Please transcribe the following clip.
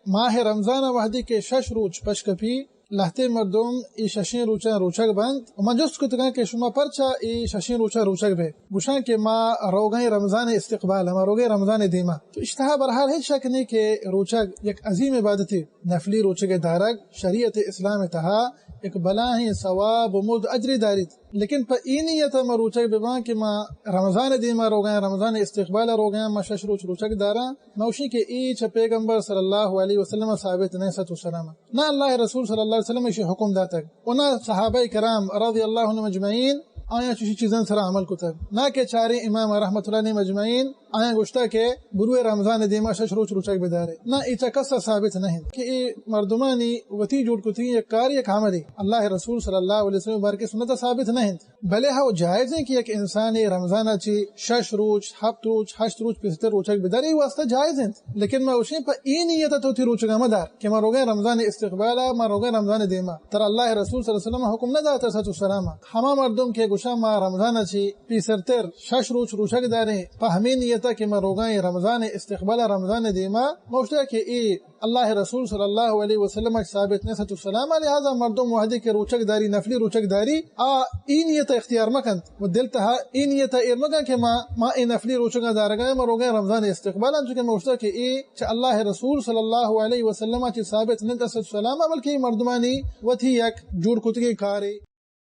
ماہ رمضان ءَ وہدے کہ شش روچ پش کپی، لہتیں مردم اے ششیں روچاں روچگ بنت۔ و من جست کتگاں کہ شما پرچا اے ششیں روچاں روچگ بئے؟ گوشاں کہ ما روگاں رمضان ءِ استقبال ءَ، ما روگاں رمضان ءِ دیما۔ تو اشی تہا بہرحال ہچ شک نیں کہ روچگ یک عظیم عبادتے، نفلی روچگ ءِ دارگ شریعت اسلام ءِ تہا یک بلاہیں ثواب و مزد اجرے داریت۔ لیکن پہ اے نیت ءَ ما روچگ بباں کہ ما رمضان ءِ دیما روگاں، رمضان ءِ استقبال ءَ روگاں، ما شش روچ روچگ داراں، ما گوشیں کہ اے چہ پیغمبر صلی اللہ علیہ وسلم ءَ ثابت نہ ایں، صلی اللہ علیہ وسلم۔ نہ اللہ ءِ رسول صلی اللہ علیہ وسلم ءَ ایشی حکم داتگ و نہ صحابہ کرام رضی اللہ عنہم اجمعین آیاں چشی چیزاں سرا عمل کتگ، نہ کہ چاریں امام رحمۃ اللہ علیہم اجمعین آیاں گوشتگ کہ بروئے رمضان ءِ دیما شش روچ روچگ بدارے۔ نہ، اے چہ کس ءَ ثابت نہ انت کہ اے مردمانی وتی جوڑ کتگیں یک کارے، یک عملے اللہ ءِ رسول صلی اللہ علیہ وسلم ءِ مبارکیں سنت ءَ ثابت نہ انت۔ بلے ہو جائز انت کہ یک انسانے رمضان ءَ چہ شش روچ، ہپت روچ، ہشت روچ پیسرتر روچگ بدارے، اے واسطہ جائز انت۔ لیکن ما گوشیں پہ اے نیت ءَ تو وتی روچگاں مدار کہ ما روگاں رمضان ءِ استقبال ءَ، ما روگاں رمضان ءِ دیما۔ ترا اللہ ءِ رسول صلی اللہ علیہ وسلم ءَ حکم نہ داتگ، صلی اللہ علیہ وسلم۔ ہما مردم کہ گوشاں ما رمضان ءَ چہ پیسرتر شش روچ روچگ داریں، پہ ہمے نیت ءَ کہ ما روگاں رمضان ءِ استقبال ءَ، رمضان ءِ دیما، ما گوشتگ کہ اے اللہ ءِ رسول صلی اللہ علیہ وسلم ءَ ثابت نہ ایں، صلی اللہ علیہ وسلم۔ لہذا مردم وہدے کہ روچگ داری، نفلی روچگ داری، آ اے نیت ءَ اختیار مکنت و دل تہا اے نیت ءَ ایر مکن کہ ما، ما اے نفلی روچگاں دارگاں، ما روگاں رمضان ءِ استقبال ءَ، چونکہ ما گوشتگ کہ اے چہ اللہ ءِ رسول صلی اللہ علیہ وسلم ءَ چہ ثابت نہ انت، صلی اللہ علیہ وسلم، بلکہ اے مردمانی وتی یک جوڑ کتگیں کارے۔